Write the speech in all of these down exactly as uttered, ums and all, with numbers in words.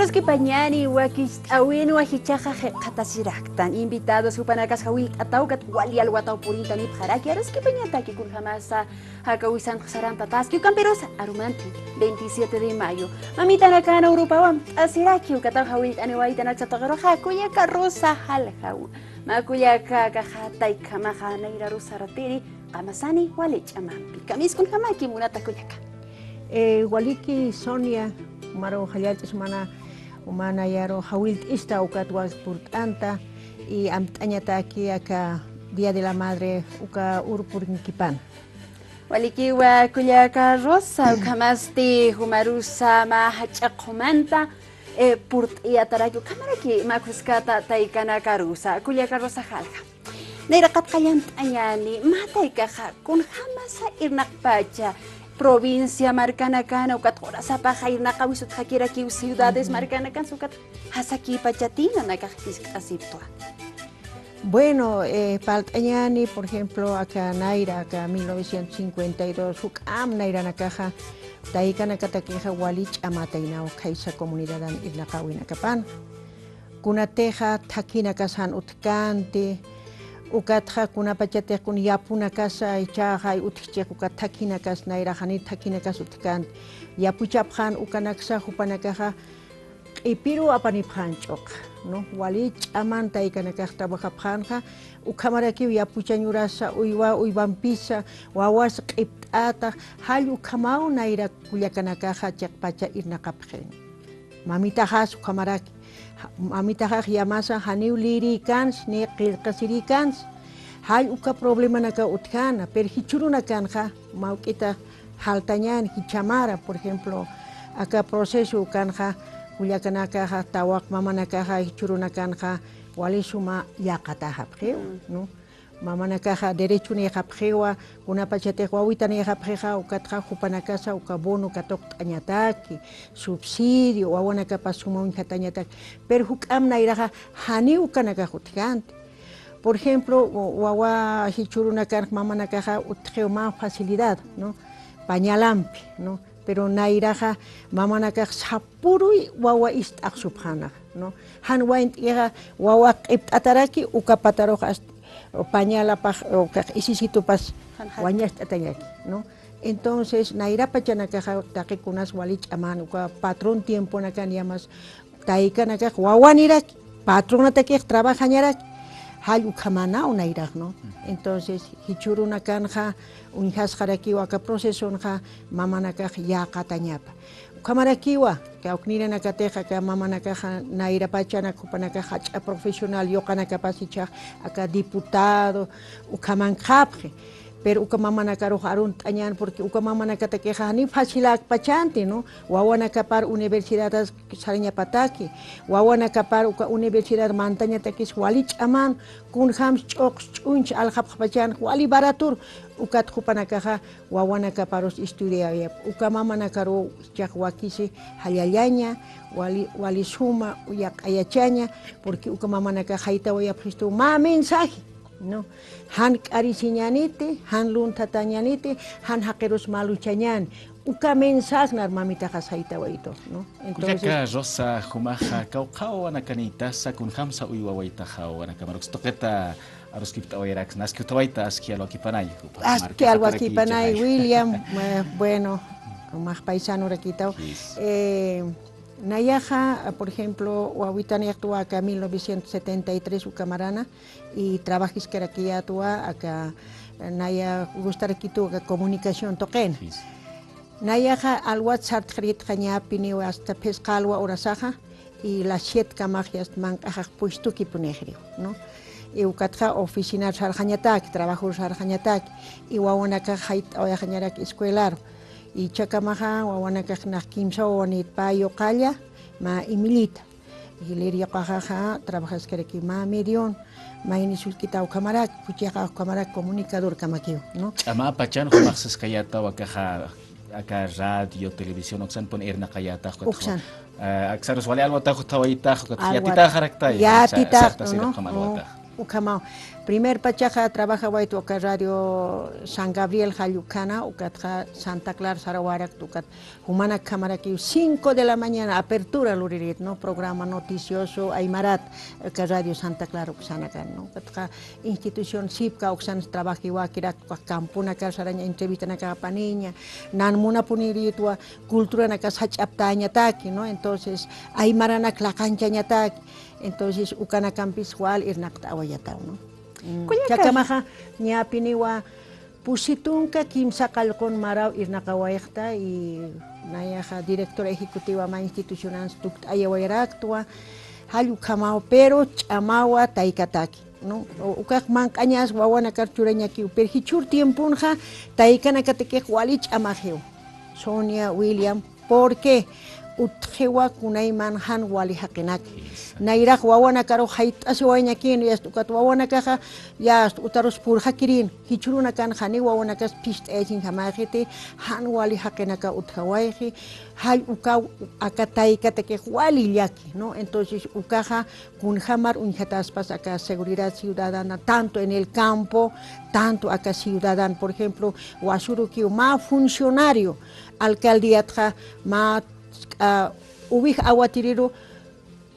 Aruskipañäni wakicht'äwinwa jichhaxa jikxatasiraktan. Invitados jupanakas jawillt'ataw ukat wali alwataw purintanipxaraki. Aruskipañataki kunjamasa jakawisanx sarantataski ukampirusa arumanti veintisiete de mayo. Mamitanakana Europawa amt'asiraki ukataw jawillt'aniwaytanaksa tuqiruxa kullaka Rosa Jaljaw. Mä kullaka akaxa taykhamaxa nayraru saratiri qamasani wali ch'amampi. Kamiskunjamaki munata kullaka. Eh, waliki Sonia, maru jallallt'is mana, mana yaru jawillt'ista ukat wak purt'anta, y amt'añataki aka Día de la Madre uka uru purinkipana. Walikiwa kullaka Rosa, ukhamasti jumarusa mä jach'a qhumanta, eh, purt'iyataraki, ukhamaraki mä khuskata taykanakarusa, kullaka Rosa Jalja. Nayraqat qallant'añäni, mä taykaxa, kunjamasa irnaqpacha, provincia markanakana, ukat q'urasapaxa irnaqawis utjakirakiw ciudades markanakansa, ukat jasakïpachatina nakax jiskt'asiptwa. Bueno, eh, parlt'añäni, por ejemplo, aka nayra, aka mil novecientos cincuenta y dos, juk'amp nayranakaxa, taykanakatakixa wali ch'amataynaw khaysa comunidadan irnaqawinakapan. Kunatixa thakhinakas jan utjkänti, ukatxa kunapachatix kun yapunakasa jichhaxa utjchix ukat thakhinakas nayrax jani thakhinakas utjkänti. Yapuchapxän ukanaksa jupanakaxa q'ipiruw apanipxän ch'uqxa, ¿no? Wali ch'aman taykanakax trabajapxänxa, ukhamarakiw yapuchañ urasa, uywa, uywampisa, wawas q'ipt'ata, jall ukhamaw nayra kullakanakaxa chiqpacha irnaqapxi. Mamitaxas ukhamaraki, ja-, mamitaxax yamasa janiw liyirïkänsa, ni qillqasirïkänsa, jall uka problemanakaw utjäna, pero jichhürunakanxa, mawk'ita jaltañän jichhamara, por ejemplo, aka proceso ukanxa, kullakanakaxa, tawaq mamanakaxa, jichhürunakanxa, wali suma yäqatäxapxiw, ¿no? Mamanakaxa derechonïxapxiwa, kunapachatix wawitanïxapxixa, ukatxa jupanakasa uka bono katuqt'añataki, subsidio, wawanakapas suma uñjatañataki. Pero juk'amp nayraxa janiw ukanakax utjkänti. Por ejemplo, wa-, wawa jichhürunakanx mamanakaxa utjxiw mä facilidad, ¿no? Pañalampi, ¿no? Pero nayraxa mamanakax sapüruy wawa ist'axsupxäna, ¿no? Jan waynt'ixa wawa q'ipt'ataraki, uka patarux hasta pañalapax, uka isisitupas wañacht'atañaki, ¿no? Entonces, nayrapachanakaxa taqikunas wali ch'aman uka patrón tiemponakan yamas taykanakax wawaniraki, patronatakix trabajañaraki, jall ukhamanaw nayrax, ¿no? Entonces, jichhürunakanxa uñjasxarakiwa aka procesonxa mamanakax yäqatañapa. Ukhamarakiwa, kawknirinakatixa aka mamanakaxa nayrapachanak jupanakax jach'a profesional yuqanakapas jichhax aka diputado ukhamankxapxi. Pero uka mamanakarux arunt'añän, porque uka mamanakatakixa janiw faciläkpachänti, ¿no? Wawanakapar universidadas sarañapataki, wawanakapar uka universidad mantañatakis wali ch'aman, kunjams ch'uqs ch'unch aljapxpachan wali baratur, ukat jupanakaxa wawanakaparus estudiayap, uka mamanakaruw jichhax wakisi jallallaña, wali, wali suma yaq'ayachaña, porque uka mamanakax jaytawayapxistu mä mensaje. ¿No? Jan k'arisiñäniti, jan lunthatañäniti, jan jaqirus mä luchañäni. Uka mensaje nar mamitaxas jaytawayitu, ¿no? Entonces, kullaka Rosa, jumaxa kawkha wawanakanïtasa, kunjamsa uywawaytaxa wawanakamaruks tuqita aruskipt'awayaraks, aski utjawayta, aski alwakipanay, jupa aski marka alwakipanay, jaturakïchixay. William, eh, bueno, jumax paisanorakïtaw. Yes. Eh, nayaxa, por ejemplo, wawitanïxtwa aka mil novecientos setenta y tres uka marana, y trabajiskarakiyätwa aka, naya gustarakituwa aka comunicación tuqin. Sí, sí. Nayaxa alwat sartxirïtxañäpiniw hasta phisqa alwa urasaxa, y las siete kamax yast manq'axax puestukipunïxiriw, ¿no? Y ukatxa oficinar sarxañataki, trabajor sarxañataki, y wawanakax jayt'awayxañaraki escuelaru. Y jichhakamaxa wawanakax nax kimsa wawanït, pä yuqalla, mä Emilita. Lir yuqaxaxa trabajaskaraki mä Mirion, mayni sullk'ita ukhamarak, puchixa ukhamarak comunicador kamakiw, ¿no? Ch'amapachan jumax saskayätaw akaxa, aka radio, televisión, uksanpun irnaqayätax, ukatxa. Uksan. Eh, aksarus wali alwatax utjawaytax, ukatxa yatitaxaraktay, yatitax, ¿no? Ukham alwatax. Ukhamaw, primer pachaxa trabajawayta uka Radio San Gabriel jall ukhana, ukatxa Santa Clara sarawarakta, ukat jumanakjamarakiw cinco de la mañana apertura luririt, ¿no? Programa noticioso aymarat, uka Radio Santa Clara uksanakan, ¿no? Ukatxa institución sipka uksan trabajiwakirak, uka campunakar saraña entrevistanakapaniña, nan munapuniritwa culturanakas jach'aptañataki, ¿no? Entonces, aymaranak laqanchañataki. Entonces, ukanakampis wal irnaqt'awayataw, ¿no? Mm, kullaka. Chakamaxa, ñapiniwa pusi tunka kimsa qallqun maraw irnaqawayxta, y nayaxa directora ejecutiva mä institucionans tukt'ayawayaraktwa, jall ukhamaw, pero ch'amawa taykataki, ¿no? O, ukax manq'añas wawanakar churañakiw, pero jichhür tiemponxa taykanakatakix wali ch'amaxiw. Sonia, William, porque utjiwa kunayman jan wali jaqinaka. Exacto. Nayrax wawanakarux jayt'asiwayañakin, yasta ukat wawanakaxa, yasta utarus purxakirin, jichhürunakan janiw wawanakas phist'ayasiñjamäxiti, jan wali jaqinaka utjawayxi, jall ukaw aka taykatakix wali llaki, ¿no? Entonces, ukaxa kunjamar uñjataspas aka seguridad ciudadana, tanto en el campo, tanto aka ciudadano, por ejemplo, wasurukiw mä funcionario, alcaldíatxa mä, ah, uwij awatiriru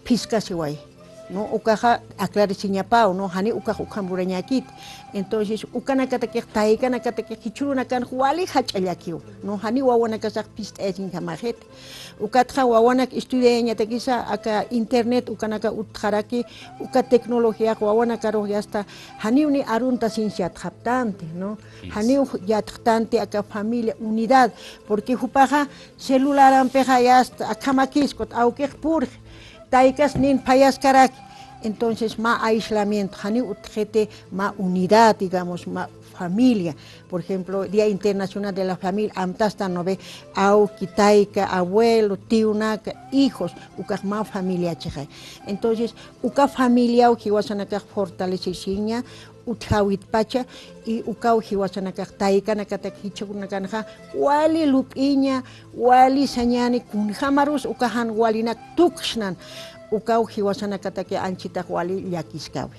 phiskasiway, ¿no? Ukaxa aclaresiñapaw, ¿no? Jani ukax ukham lurañäkit. Entonces, ukanakatakix, taykanakatakix, jichhürunakan wali jach'a llakiw, ¿no? Jani wawanakasax phist'ayasiñjamäxit. Ukatxa wawanak estudiayañatakisa, aka internet ukanaka utjaraki, uka tecnología wawanakarux yasta, janiw ni arunta ciencia yatxaptanti, ¿no? Eso. Janiw yatxtanti aka familia unidad, porque jupaxa celularampixa yasta, akhamakis, ukat awkix purxi, taykas nin phayaskaraki. Entonces, mä aislamiento, janiw utjiti mä unidad, digamos, mä familia. Por ejemplo, Día Internacional de la Familia, amtastan, ¿no ve? Awki, tayka, abuelo, tiyunaka, hijos, ukax mä familiachixay. Entonces, uka familiaw jiwasanakax fortalecesiña, utjawitpacha, y ukaw jiwasanakax taykanakatak jichhürunakanxa, wali lup'iña, wali sañäni, kunjämarus uka jan walinak tuksnan, ukaw jiwasanakataki anchitax wali llakiskawi.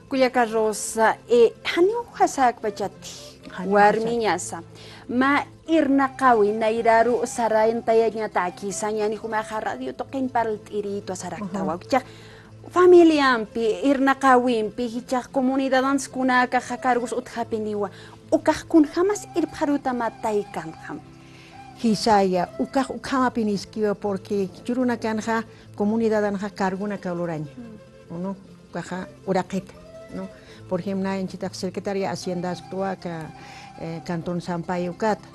Kullaka Rosa, eh, janiw jasäkpachati, janiw warmiñasa. Mä irnaqawi nayraru sarantayañataki, sañäni jumaxa radio tuqin parlt'irïtwa saraktawa. Ajá. Jichhax familiampi, irnaqawimpi, jichhax comunidadans kunakaxa cargos utjapiniwa, ukax kunjamas irpxaruta mä taykanxam. Jisaya, ukax ukhamapiniskiwa, porque jichhürunakanxa comunidadanxa cargonakaw luraña. Mm. ¿O no? Ukaxa uraqita, ¿no? Por ejemplo, nayanchitax Secretaría Haciendasktuwa aka, eh, Cantón Sampay ukata.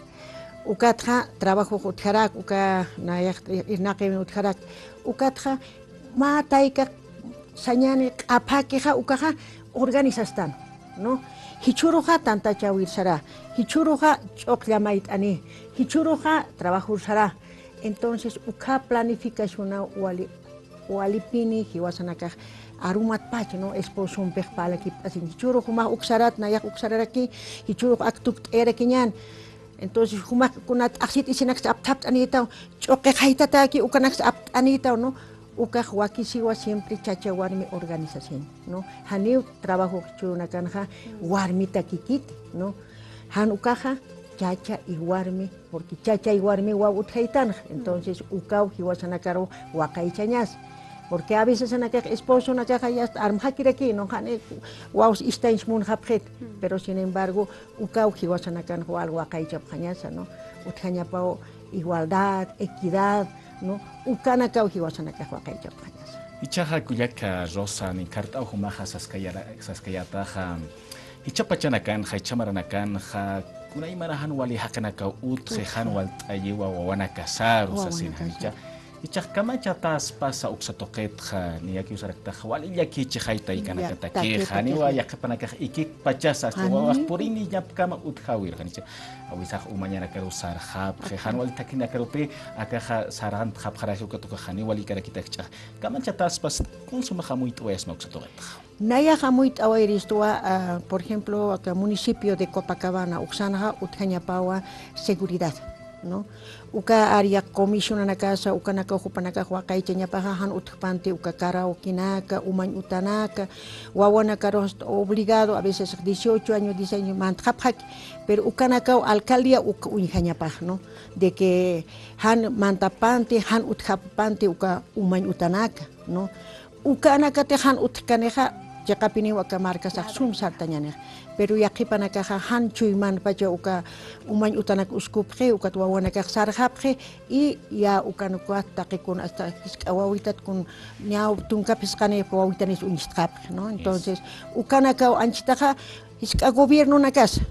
Ukatxa trabajox utjarak, uka nayax irnaqiwin utjarak. Ukatxa mä tayka sañäni q'aphakixa, ukaxa organizastan, ¿no? Jichhüruxa tantachäwir sara, jichhüruxa ch'uqlla mayt'ani, jichhüruxa trabajur sara. Entonces, uka planificacionaw wali walipini jiwasanakax arumatpach, ¿no? Esposompix parlakipt'asiñ. Jichhürux jumax uksarat, nayax uksararaki, jichhürux ak tukt'ayarakiñän. Entonces, jumax kuna t'axsit isinaksa apthapt'anïtaw, ch'uqi jaytataki ukanaksa apt'anïtaw, ¿no? Ukax wakisiwa siempre chacha warmi organización, ¿no? Janiw trabajo jichhürunakanxa warmitakikiti, ¿no? Jan ukaxa chacha y warmi, porque chachay warmi waw utjaytanxa. Entonces, ukaw jiwasanakaru waqaychañas. Porque a veces anakax esposonakaxa yasta armxakiraki, ¿no? Jani waws istañs munxapxit. Pero sin embargo, ukaw jiwasanakanxa wal waqaychapxañasa, ¿no? Utjañapaw igualdad, equidad, ¿no? Ukanakaw jiwasanakax waqaychapxañasa. Ichaxa kullaka Rosa, ninkhart'aw jumaxa saskayara-, saskayätaxa, jichha pachanakanxa, jichha maranakanxa, kunaymana jan wali jaqinakaw utji, jan walt'ayiwa wawanakasaru sasin, jan icha. Ichax kamachatäspasa uksa tuqitxa, niyakiw saraktaxa, wali llakichixay taykanakatakixa, janiwa yaqhipanakax ikikpachasa, asta wawax puriniñapkama utjäwir, jan icha. Awisax umañanakaru sarxapxi, jan wali thakinakarupi akaxa sarantxapxaraki, uka tuqix janiw wali ikaraki jichhax. Kamachatäspasa, kun sumax amuyt'awayasma uksa tuqitxa. Nayax amuyt'awayiristwa, ah, por ejemplo, aka municipio de Copacabana, uksanxa utjañapawa seguridad. ¿no? Uka área comisionanakasa, ukanakaw jupanakax waqaychañapaxa, jan utjpanti uka karaokenaka, umañ utanaka, wawanakarux obligado, a veces dieciocho años, diez años mantxapxaki, pero ukanakaw alcaldía uk uñjañapax, ¿no? De que jan mantapanti, jan utjapanti uka umañ utanaka, ¿no? Ukanakatix jan utjkanixa, chiqapiniw aka markasax sum sartañanix. Pero yaqhipanakaxa jan chuymanpacha uka umañ utanak uskupxi, ukat wawanakax sarxapxi, y ya ukanakax taqikun hasta jisk'a wawitatkun ñaw tunka phisqani wawitanis uñstxapxi, ¿no? Entonces, ukanakaw anchitaxa jisk'a gobiernonakasa,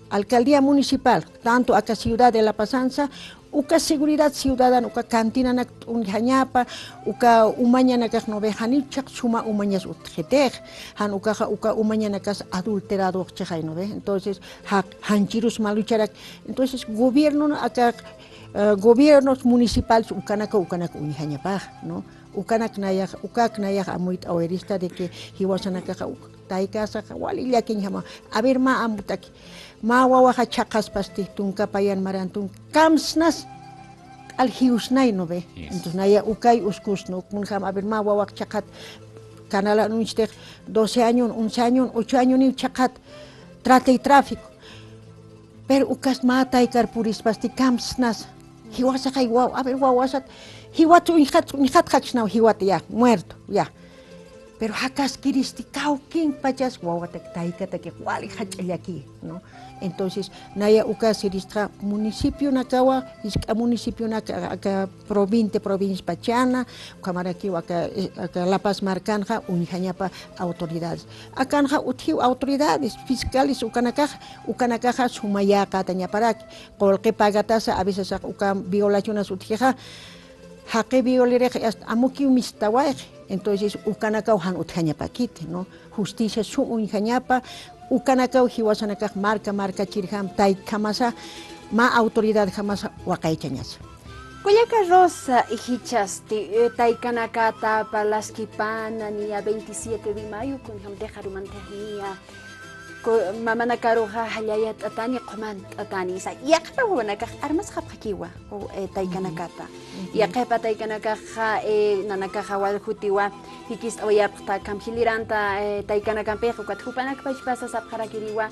alcaldía municipal, tanto aka ciudad de La Pazansa, uka seguridad ciudadana, uka cantinanak t'unjañapa, uka umañanakax, ¿no ve? Janichaq suma umañas utjitix, jan ukaxa, uka umañanakas adulteradux chixay, ¿no ve? Entonces, ja-, janchirus malucharak. Entonces, gobierno, ¿no? Aka, eh, gobiernos municipales, ukanaka, ukanaka uñjañapax, ¿no? Ukanak nayax, ukak nayax amuyt'awirista de que jiwasanakaxa uk-, taykasaxa wali llakiñjama. A ver, mä amutaki. Mä wawaxa chhaqaspasti tunka payan maran tunka kamsnas q'al jiwsnay, ¿no ve? Entonces, naya ukay uskusna, kunjam, a ver, mä wawax chhaqat, canal anunciotix doce años, once años, ocho años niw chhaqat, trata y tráfico. Pero ukas mä taykar purispasti kamsnas. Jiwasaxay waw, a ver, wawasat, jiwat uñjat, uñjat jaksnaw, jiwat ya, muerto, ya. Pero jakaskiristi kawkinpachas wawatak taykataki wali jach'a llaki, ¿no? Entonces, naya uka siristxa municipionakawa, jisk'a municipionaka, aka pro-, veinte provincias pachana, ukhamarakiw aka, eh, aka La Paz markanxa uñjañapa autoridades. Akanxa utjiw autoridades, fiscales ukanakaxa, ukanakaxa suma yäqatañaparaki. Qullqi pagatasa, a veces uka violacionas utjixa, jaqi violirix hasta amukiw mistawayxi. Entonces, ukanakaw jan utjañapakiti, ¿no? Justicia sum uñjañapa, ukanakaw jiwasanakax marka markachirjam taykjamasa, mä autoridadjamasa waqaychañasa. Kullaka Rosa, jichhasti, eh, taykanakata parlaskipana, niya veintisiete de mayo, kunjamtix arumantix niya, ku-, mamanakaruxa jallalla t'atani, qhumant t'atani, sa, yaqhipa wawanakax armasxapxakiwa, o, eh, taykanakata. Yaqhipa taykanakaxa, eh, nanakaxa wal jutiwa, jikist'awayapxta, kamjiliranta, eh, taykanakampix, ukat jupanak pachpasa sapxarakiriwa,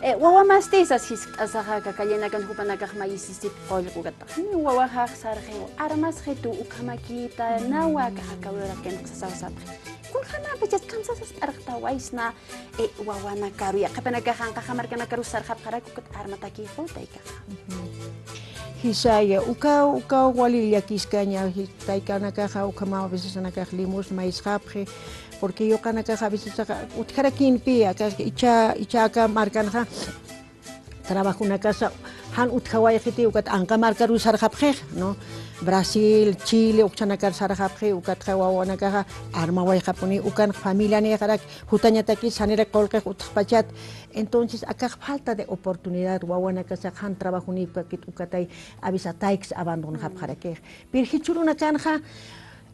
eh, wawa mastisas jiskt'asaxa, aka callenakan jupanakax mayisisip qullqi ukata. Jani wawaxax sarxiw, armasxitu ukhamakita, nawa aka jakawirakinax sasaw sapxi. Kunjamapachas kamsasas p'arxtawaysna, eh, wawanakaru, yaqhipanakax anqaxa markanakaru sarxapxaraku, ukat armatakixu taykaxa. Jisaya, ukaw, ukaw wali llakiskaña, ji-, taykanakaxa, ukhamaw a veces anakax limosna mayisxapxi, porque yuqanakaxa a veces utjarakïnpi, aka ichha, ichha aka markanxa, trabajonakasa jan utjawayxiti, ukat anqa markaru sarxapxix, ¿no? Brasil, Chile, uksanakar sarxapxi, ukatxa wawanakaxa armawayxapuni, ukan familianïxarak jutañatakis janirak qullqix utjpachat. Entonces, akax falta de oportunidad, wawanakasax jan trabajonïpkakit ukatay, a veces tayks abandonxapxarakix. Pero jichhürunakanxa,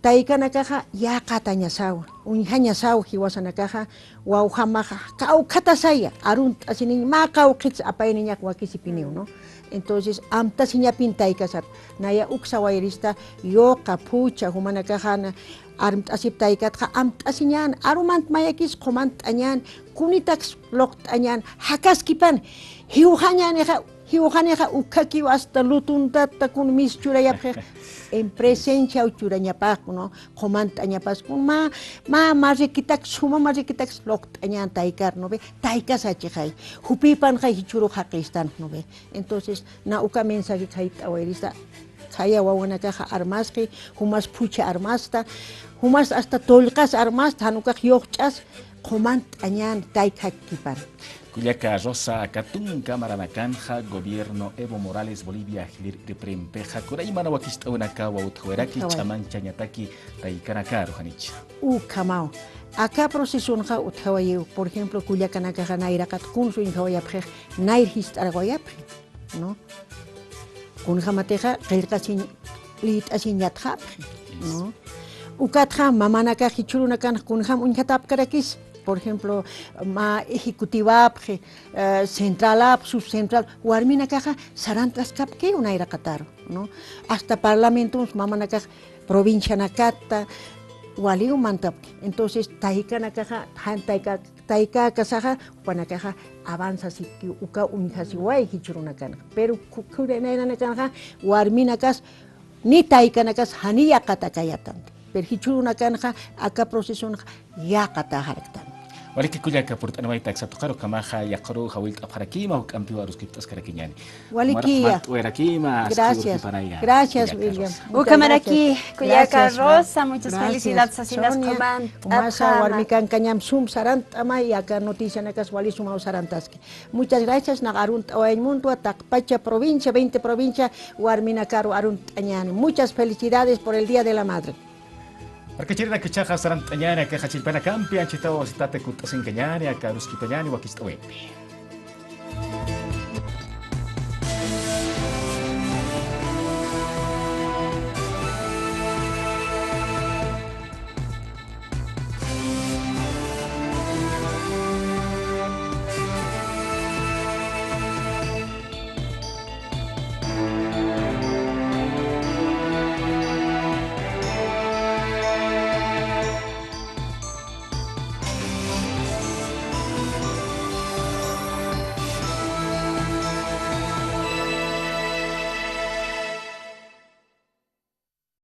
taykanakaxa yäqatañasawa, uñjañasawa jiwasanakaxa, wawjamaxa, kawkhatasaya, arunt'asiniñ mä qawqhits apayniñax wakisipiniw, ¿no? Entonces, amtasiñapin taykasat, naya uk sawayrista, yuqa, phuchha, jumanakaxa na, armt'asip taykatxa, amt'asiñän, arumant mayakis qhumant'añän, kunitaks luqt'añän, jakaskipan, jiwxañänixa, jiwxanixa ukhakiw hasta lutuntatakun mis churayapxix, en presenciaw churañapax, ¿no? Qhumant'añapas, kun mä, mä, mä rikitak, suma mä rikitak luqt'añän taykar, ¿no ve? Taykasachixay, jupïpanxay jichhürux jaqïstan, ¿no ve? Entonces, na uka mensaje khayt'awayrista, khaya wawanakaxa armasxi, jumas phuchha armasta, jumas hasta tullqas armasta, jan ukax yuqch'as, qhumant'añän tayk jakkipan. Kullaka Rosa, aka tunka maranakanxa gobierno Evo Morales Bolivia jilïr irpimpixa, kunaymana wakist'awinakawa utjawayraki, ch'amanchañataki taykanakaru, janicha. Ukhamaw. Aka procesonxa utjawayiw, por ejemplo, kullakanakaxa nayraqat kuns uñjawayapxix, nayr jist'arawayapxi, ¿no? Kunjamatixa qillqasiñ, liyt'asiñ yatxapxi, ¿no? Ukatxa mamanakax jichhürunakanx kunjam uñjatapkarakis, Por ejemplo, mä ejecutivapxi, eh, centralapxi, subcentral, warminakaxa sarantaskapkiw nayraqataru, ¿no? Hasta parlamentunsa mamanakax provincianakata waliw mantapki. Entonces, taykanakaxa, jan tayka-, taykäkasaxa, jupanakaxa avanzasipkiw, uka uñjasiway jichhürunakanxa. Pero ku-, khürinayranakanxa, warminakas ni taykanakas jani yaqatäkayatanti. Pero jichhürunakanxa aka procesonxa yaqatäxaraktan. Waliki kullaka, purt'aniwayta aksa tuqaru, ukhamaxa yaqhiruw jawillt'apxarakima, juk'ampiw aruskipt'askarakiñäni. Walikiya. Jumarak mart'wirakima, aski urqipanaya. Gracias, William. Muchas gracias. Ukhamaraki, kullaka Rosa, muchas felicidades, sasinas q'umant'apxama. Jumasa warmikankañam sum sarant'amay, aka noticianakas wali sumaw sarantaski. Muchas gracias, nax arunt'awayañ muntwa, taqpacha provincia, veinte provincia, warminakaru arunt'añäni. Muchas felicidades por el Día de la Madre. Markachirinaka, jichhaxa sarantañäni aka chillpanakampi, anchhitaw sitata kutt'asinkañäni aka aruskipañäni wakicht'awimpi.